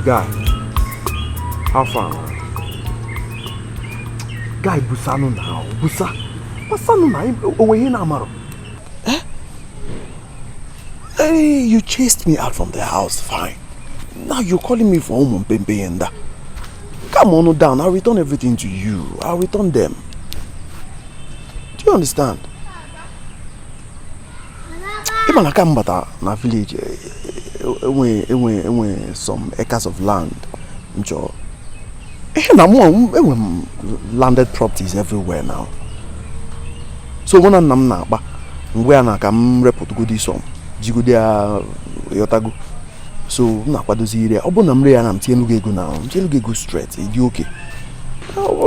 Guy, how far now? Guy, busanụ now. Busa. Busanụ na onwe ihe na-amarụ. Eh? Hey, you chased me out from the house, fine. Now you're calling me for ụmụ mpempe ihe ndị a. Come on down, I'll return everything to you. I'll return them. Do you understand? Ịma na ka m bata na village, enwe some acres of land m chọrọ. Ihe na mụ enwe m landed properties everywhere now. So mụ na nna m na-akpa mgbe ya na ka m repụtagodi some jigodi ya, yọtago. So m na-akwadozi ire ya. Ọ bụrụ na m ree ya na m tinyelu gị ego, na m tinyelu gị ego straight, ịdị oke.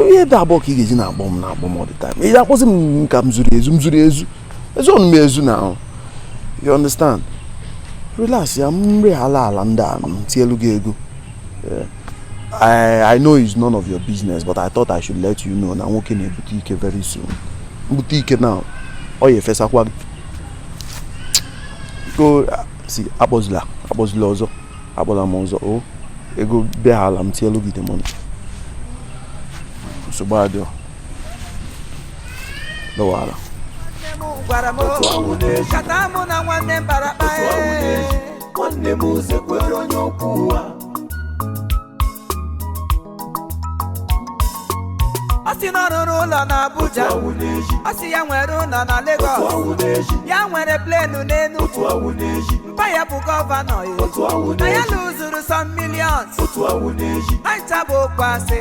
Ihe dị abụọ ka ị ga-eji na-akpọ m all the time. Ị ga-akpọzi m ka m zuru ezu, m zuru ezu, ezu ọnụ m ezu na. You understand? Relax ya, m reghala ala ndị a, m tinyelu gị ego. I know it's none of your business, but I thought I should let you know na nwoke na-ebute ike very soon. Mbute ike now, ọ ya efesakwa gị. Go si akpọzila, akpọzila ọzọ, akpọla m ọzọ. O ego bịaghala, m tinyelu gị the money. Nsogbu adịọ dọwara. Gwara m kata mụ na nwanne m bara kpa. Nwanne m, zekwere onye okwu ụwa. Ọ sị na ọ rụrụ ụlọ na Abuja, ọ sị ya nwere ụlọ na Lagos, ya nwere plane n'Enugu, mpa ya bụ governor ya, na ya lụzuru some millions. Ancha bụ okwu asị,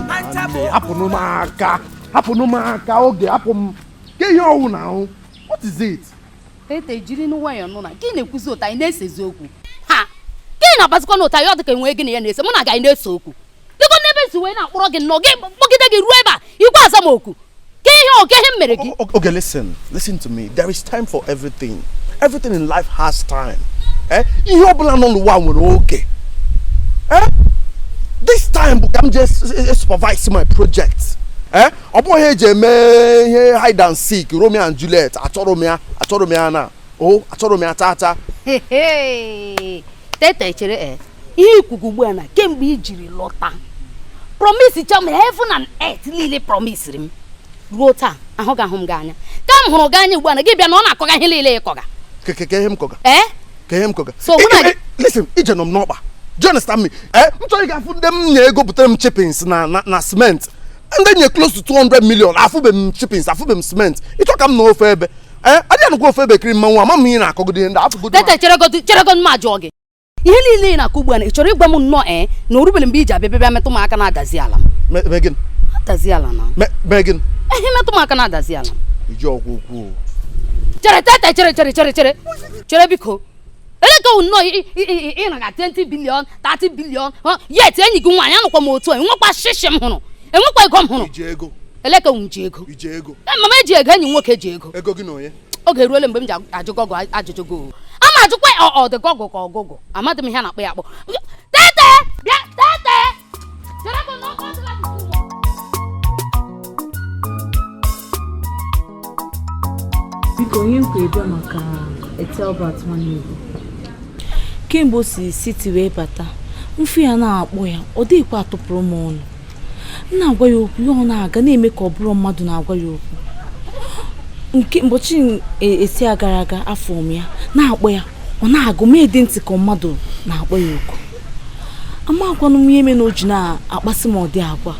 ancha bụ. Hapụnụ m aka, hapụnụ m aka. Oge hapụ m ke ihe ọwụ na ahụ. What is it? Tete, jiri nwayọọ nụ na gị na-ekwuzi ụta anyị na-esezi okwu ha gị na-agbazikwa n'ụta ya. Ọ dị ka enwee gị na ya na-ese, mụ na gị anyị na-ese okwu dịgo n'ebe nsi wee na-akpọrọ gị nnọọ, gị kpọgide gị ruo ebe a igwe aza m okwu ke ihe ọ ke ihe m mere gị. Okay, listen, listen to me. There is time for everything. Everything in life has time. Eh? Ihe ọbụla nọ n'ụwa nwere oge. Eh? This time bụ ka m jee supervise my project. Eh? Ọ bụghị ihe eji eme ihe hide and seek, Romeo and Juliet. Achọrọ m ya, achọrọ m ya na. O, achọrọ m ya taa taa. Tete, chere. E ihe ikwugu ugbu a na kemgbe i jiri lọta, promise cha m heaven and earth niile, promisiri m ruo taa, ahụghị ahụ m gị anya. Ka m hụrụ gị anya ugbu a na gị bịa na ọ na-akọga ihe niile ịkọga. Ke ihe m kọga? Ee. Ke ihe m kọga? So, mụ na gị- Listen, ije nọ m n'ọkpa. Do you understand me? Eh? M chọrọ ịga afụ ndị m nye ego butere m chippings na cement. Ndị nye close to 200 million, afụbe m chippings, afụbe m cement. Ịchọ ka m nọ ofe ebe? Eh? Adịghị anụkwa ofe ebe kiri mmanwụ, ama m ihe na-akọgide ihe ndị afụgodo. Tete, cheregodu, cheregodu, m ajụọ gị ihe niile ị na-akọ ugbu a na ị chọrọ ịgwa m nnọọ ee na o rubere mgbe iji abịa bịa metụ m aka na-adazi ala m. Mee gịnị? Adazi ala na. Mee gịnị? Ihe metụ m aka na-adazi ala m. Iji ọgwụ okwu o. Chere tete, chere, chere, chere, chere, chere, biko. Eleka nnọọ ị naga 20 billion, 30 billion, yet enyi gị nwaanyị anụkwa m otu a enwekwa shishi m hụrụ, enwekwa ego m hụrụ. Iji ego. Eleka m ji ego. Iji ego. Ee, mama eji ego, enyi m nwoke ji ego. Ego gị na onye? Oge eruole mgbe m ji ajụ gọgụ ajụjụ go ama ajụkwa ọ dị gọgụ ka ọgụgụ, amadị m ihe a na-akpọ ya akpọ. Tete, bịa, tete, chere bụ na ọkụ ọdịla dị ugbu a. Biko, onye nkwa ịbịa maka Etelbert Nwanegwu. Kemgbe o si city wee bata, mfu ya na-akpọ ya, ọ dịghịkwa atụpụrụ m ọnụ. M na-agwa ya okwu ya, ọ na-aga na-eme ka ọ bụrụ mmadụ na-agwa ya okwu. Nke mbọchị esi a gara aga, afọ m ya na-akpọ ya, ọ na-agụ m ede ntị ka mmadụ na-akpọ ya okwu. Amakwanụ m ihe mere na o ji na-akpasị m ọdị agwa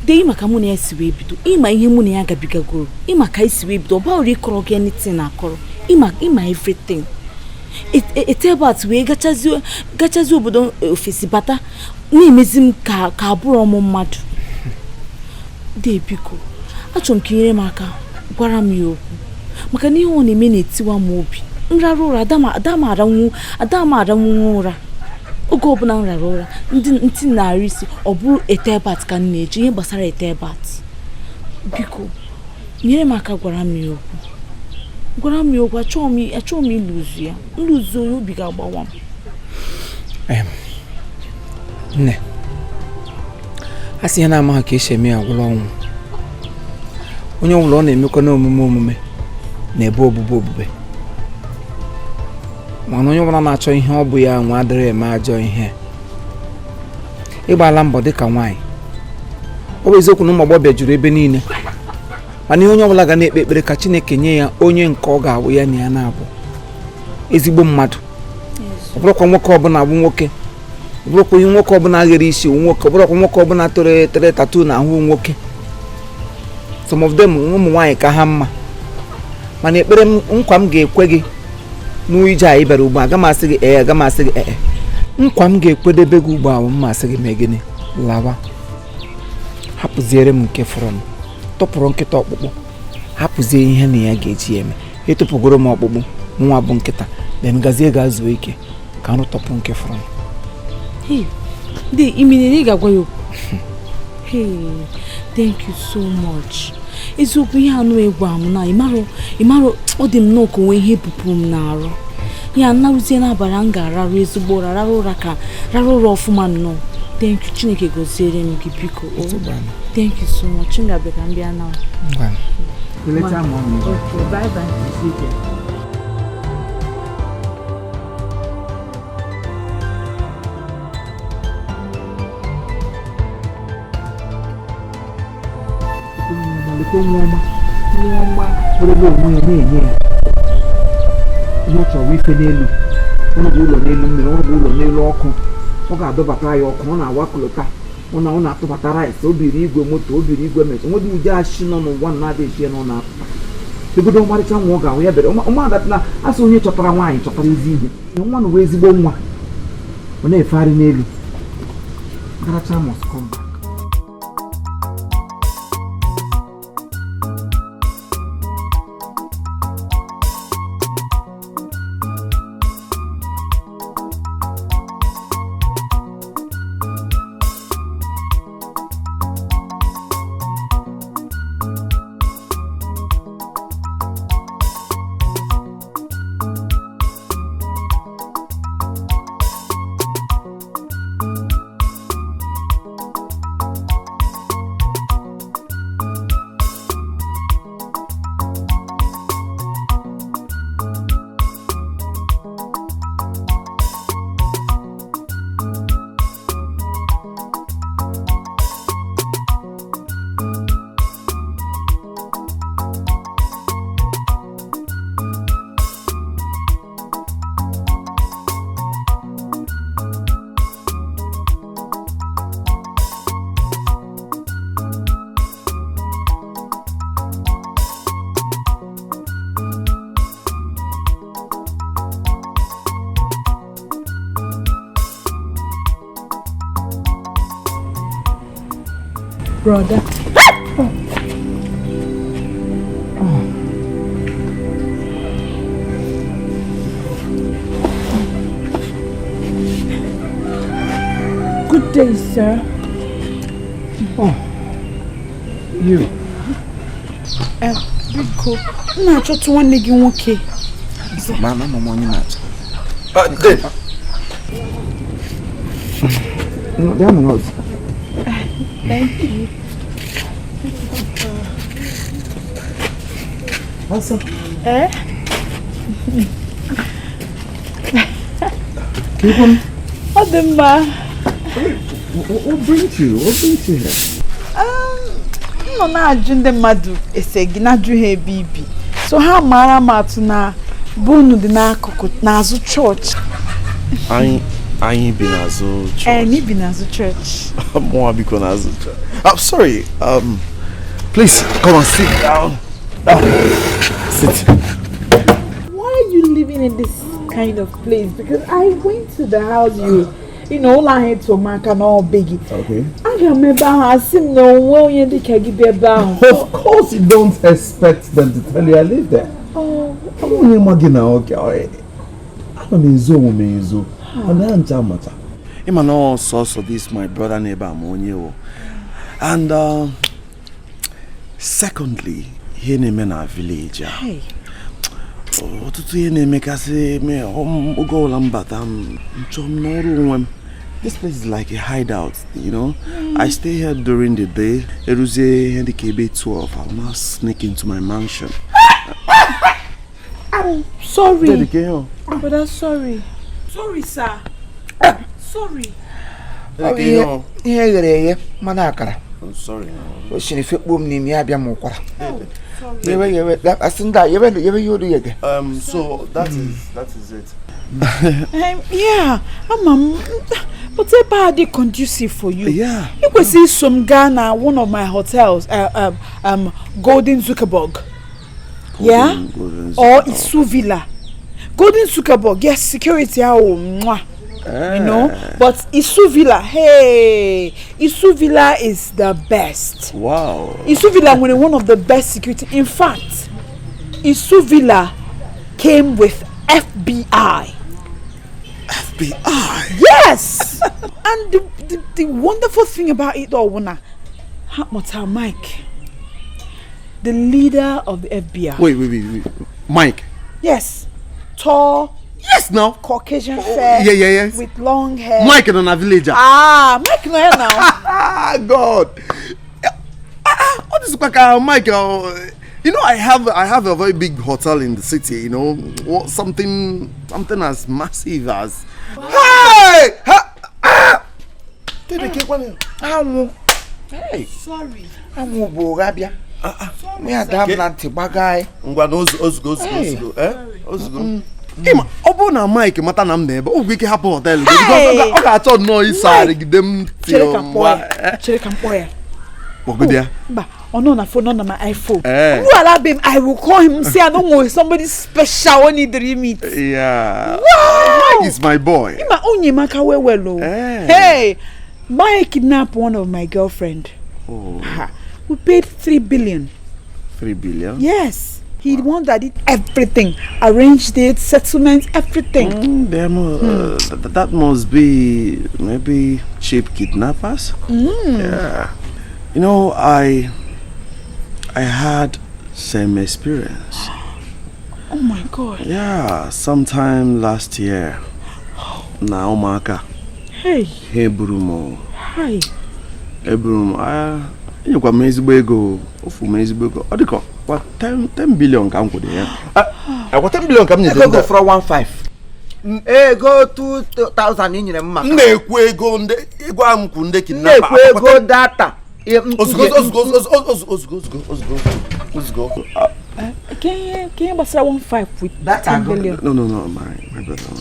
dee maka mụ na ya si wee bido. Ịma ihe mụ na ya gabigagoro, ịma ka isi wee bido, ọ bawere ịkọrọ gị anything akọrọ, ịma everything. Etelbert wee gachazie obodo ofesi bata na-emezi m ka abụrụ ọmụ mmadụ dee. Biko, achọrọ m ka i nyere m aka gwara m ya okwu, maka na ihe ọ na-eme na-etiwa m obi. Nrarụ ụra ada m aranwu ụra. Oge ọbụla m rara ụra, ndị ntị na-arụ isi, ọ bụrụ Etelbert ka m na-eji ihe gbasara Etelbert. Biko, nyere m aka gwara m ya okwu, gwara m ya okwu. Achọghị m ịlụzu ya, nlụzu ya, obi ga-agbawa m. Nne, a sị ya na-amaghị ka esi eme ya gwụrụ ọnwụ. Onye ọbụla ọ na-emekwa n'omume omume na-ebe ogbugbe ogbugbe, mana onye ọbụla na-achọ ihe ọ bụ ya nwe adịrị eme ajọ ihe. Ịgbala mbọ dịka nwaanyị. Ọ bụ eziokwu na ụmụ agbọghọbịa juru ebe niile, mana ihe onye ọbụla ga na-ekpe ekpere ka Chineke nye ya onye nke ọ ga-awụ ya na ya na-abụ ezigbo mmadụ. Ọ bụrụkwa nwoke ọbụla bụ nwoke, ọ bụrụkwa ihe nwoke ọbụla ghere isi nwoke, ọ bụrụkwa nwoke ọbụla tere tere tattoo na ahụ nwoke. Some of them, ụmụ nwaanyị ka ha mma. Mana ekpere m, nkwa m ga-ekwe gị n'ije a ị bịara ugbu a, aga m asị gị ee, aga m asị gị ee. Nkwa m ga-ekwedebe gị ugbu a bụ mma asị gị mee gịnị, lawa, hapụziere m nke fọrọ m. Tụpụrụ nkịta ọkpụkpụ, hapụzie ihe na ya ga-eji ya eme. Ịtụpụgoro m ọkpụkpụ nwa bụ nkịta, then gazie ga zuo ike ka m rụtọpụ nke fọrọ m. Hey, dị imine na ị ga-agwa ya okwu. Hey, thank you so much. Eziokwu, ihe anụ egwu m na ịmarụ ịmarụ, ọ dị m nnọọ ka onwe ihe bupụrụ m n'arụ ya. Narụzie n'abalị, m ga-ararụ ezigbo ụra, rarụ ụra ka rarụ ụra ọfụma nnọọ. Thank you, Chineke gọziere m gị, biko o. Thank you so much. M ga-abịa ka m bịa na. Okay, bye bye. Lekwa nwa ọma, nwa ọma werele onwe ya na-enye ya ihe ọ chọrọ. Ife n'elu ọrụ bụ ụlọ, n'elu mmiri ọrụ bụ ụlọ, n'elu ọkụ ọ ga-adọbata ya ọkụ, ọ na-awakọlọta, ọ na-atụbata rice, o biri igwe moto, o biri igwe mesi nwedị ụdị achị nọ n'ụwa na-adị echi ya na ọ na-apụta egodo. Ọmarịcha nwa ọ ga-ahụ ya bere ụmụada na asị onye chọtara nwaanyị chọtara ezi ihe. Nwa na ezigbo nwa, ọ na-efegharị n'elu. Garacha must come back. Brother. Oh. Good day, sir. Oh, you. Biko, m na-achọtụ nwanne gị nwoke. Mama, mama, onye na-achọ? Dave. No, bịa nọrọ ọzọ. Thank you. Ọsọ. Eh? Ka ikwu m. Ọ dị mma. What brings you? What brings you here? M nọ na-ajụ ndị mmadụ ese gị, na-ajụ ha ebe ibi. So ha mara m atụ na bụ unu dị n'akụkụ n'azụ chọọchị. Anyị bi n'azụ Ee, chọọchị. na ibi n'azụ chọọchị. Mụnwa biko n'azụ chọọchị. I'm sorry. Please come and sit down. Ah, sit. Why are you living in this kind of place? Because I went to the house you ụlọ ahụ etu maka na ọ be gị. Okay. Aga m ebe ahụ, asị m na onwe onye dịka gị bi ebe ahụ. Of course you don't expect them to tell you I live there. Oh, Ọ bụ onye ma gị na oke ana m ezo onwe m ezo. Ọ na ncha amata. Ịma na ọ sọsọ this my brother n'ebe a ma onye wụ. And secondly, ihe na-eme na village a. Hey. Ọtụtụ ihe na-emekasị eme oge ọbụla m bata, m chọọ m n'ọrụ onwe m. This place is like a hideout. I stay here during the day. Eruzie ihe dịka ebe 12, I'll now sneak into my mansion. Sorry. Dedike ihe o. Brother, sorry. Sorry, sir. Sorry. Ọ bụ ihe e ghere eghe, mmanụ akara. I'm sorry. O siri fekpuo m n'imi, ya bịa m ụkwara. Yewe yewe, asị ndị a yewe yewe ihe olu yege. So that is it. Yeah, ama m, but ebe a dị conducive for you. Ị kwesịrị iso m gaa na one of my hotels, Golden Zuckerberg. Yeah? Golden Or Zuckerberg. Isu Villa. Golden Zuckerberg, yes, security ahụ, mwah. But Isu Villa, hey, Isu Villa is the best. Isu Villa nwere one of the best security. In fact, Isu Villa came with FBI. FBI. Yes! And the wonderful thing about it all, wụ na ha kpọtara Mike, the leader of the FBI. Wait, wait, wait, wait. Mike. Yes. Tall. Yes, now. Caucasian fair. Yeah. With long hair. Mike nọ na village a. Ah, Mike nọ ya now. Ah, God. Ah, ah, what is ka Mike? I have a very big hotel in the city. What something as massive as. Hey! Ha! Ah! Anwụ. Sorry. Anwụ bụ ụgha bịa. Mụ ya daa m na ntị gbaga anyị. Ngwa na ozugbo, ozugbo, Hey. ozugbo, eh? Ozugbo. Ịma, ọ bụrụ na Mike mata na m na ebe, o nwere ike hapụ hotel because ọ ga-achọ nnọọ iso arịgide m. Chere ka m kpọọ ya. Chere ka m kpọọ ya. Kpọgide ya. Mba, ọ nọ na phone, ọ nọ na my iPhone. Eh. Who ala be m, I will call him, say I don't want somebody special when he dream it. Yeah. Wow! Mike is my boy. Ịma onye maka well well o. Eh. Hey, Mike kidnap one of my girlfriend. Oh. Ha. We paid 3 billion. 3 billion. Yes. He the one that did everything, arranged it, settlement, everything. That must be maybe cheap kidnappers. Yeah. I had same experience. Oh my God. Yeah, sometime last year. Na ụmụaka. Hey. Ha eburu m. Hi. Eburu m. Ah, enyekwa m ezigbo ego. Ofu m ezigbo ego. Ọ dịka kwa 10 billion ka m kwụrụ ya. Ah, akwa 10 billion ka m nyere Ego ndị a. gofọrọ 15 ego 2000 i nyere m maka M na-ekwu ego ndị ego ahụ m kwu ndị kidnapper. Na-ekwu ego data. Ozugbo, ozugbo, ozugbo, ozugbo, ozugbo, ozugbo, ozugbo. Can you gbasara 15 with 10 billion? No, my brother.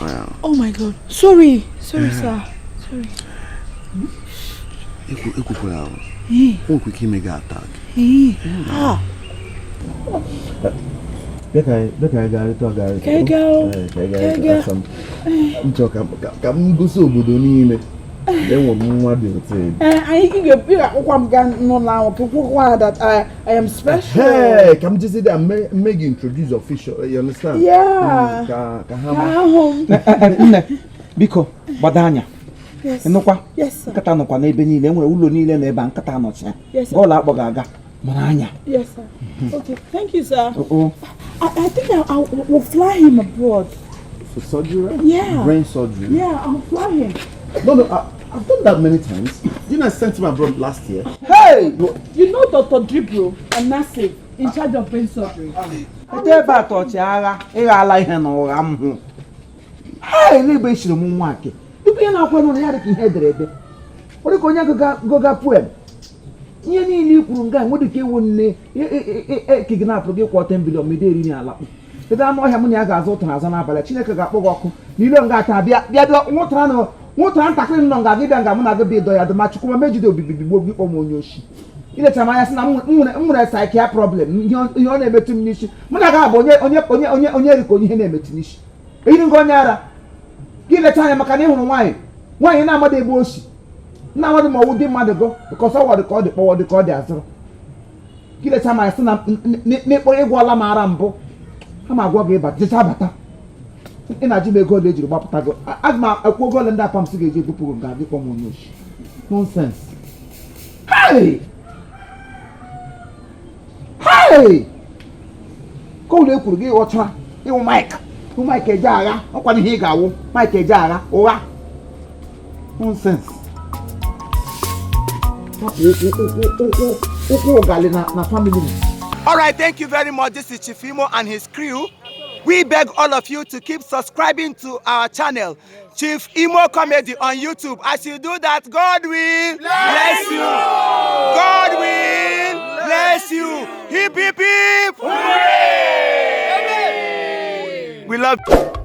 Well, Oh my God. Sorry. Sorry, sir. Sorry. Ekwukwala ahụ. Eh. O nwekwa ike ime gị attack. Eh. Ah. Bịa ka anyị garịta agarịta. Ka anyị gaa o. Ee, ka anyị Ka anyị garịta. gaa. Asa m. M chọrọ ka m gosi obodo niile. Enwe m nwa dị otu ebe. Eh, anyị ị ga-akpọkwa m gaa n'ụlọ ahụ ka kwukwa that I am special. Hey, ka m jezi there mee gị introduce official, you understand? Yeah. Ka ha Ka ma. ahụ m. Nne, biko gbado anya. Yes. Ịnụkwa? Yes, sir. Nkata nọkwa n'ebe niile, enwere ụlọ niile nọ ebe a nkata nọchi ya. Yes, sir. Bọọlụ akpọ ga-aga mara anya. Yes, sir. Okay, thank you, sir. Oh. I think I will fly him abroad. For surgery, right? Yeah. Brain surgery. Yeah, I'll fly him. No, I've done that many times. Didn't I send him abroad last year? Hey! You know Dr. Dribro and Nasif in charge of brain surgery. Ete ebe a ọchịagha ịghala ihe na ụgha m hụ. Ha ele ebe eshiri m nwa ake. Tupu ihe na-akwa n'ụlọ ya dị ka ihe edere ede. Ọ dị ka onye gụga poem. Ihe niile i kwuru nga nwere ike ịwụ nne kidnapụrụ gị kwụọ 10 billion ma ide eri na alakpụ. Ebe anụ ọhịa mụ na ya ga-azụ ụtara azụ n'abalị, Chineke ga-akpọ gị ọkụ n'ile nga ata bịa bịa bịa nwụtara na nwụtara ntakịrị nọ nga gị bịa nga mụ na gị bịa ịdọ ya dụ ma Chukwu ma mejide obibi gbuo gị kpọ m onye oshi. Ilechara m anya sị na m nwere psychiatric problem, ihe ọ na-emetụ m n'isi mụ na gị abụ onye onye onye onye onye rika onye ihe na-emetụ n'isi eyiri nga onye ara gị lecha anya maka na ị hụrụ nwaanyị nwaanyị na-amadụ ebe o si na-amadụ ma ọwụ dị mmadụ gụ because ọ dị ka ọ dị kpọwọ dị ka ọ dị azụrụ gị lecha m anya sị na n'ịkpọ ịgwọla m ara mbụ ha ma agwọ gị ịbata jecha bata ị na-ajụ m ego ole ejiri gbapụta gị. Aga m ekwu ego ole ndị apams ga-eji ebupụ gị nga gị kpọ m onye oshi. Nonsense. Hey! Hey! Ka ụlọ ekwuru gị ghọtara ịwụ Mike, ịwụ Mike eje agha ọkwa ihe ị ga-awụ Mike eje agha ụgha. Nonsense. Ụkwụ ụgalị na family m. All right, thank you very much. This is Chief Imo and his crew. We beg all of you to keep subscribing to our channel, Chief Imo Comedy on YouTube. As you do that, God will bless you. God will bless you. Hip, hip, hip. Hooray! We love you.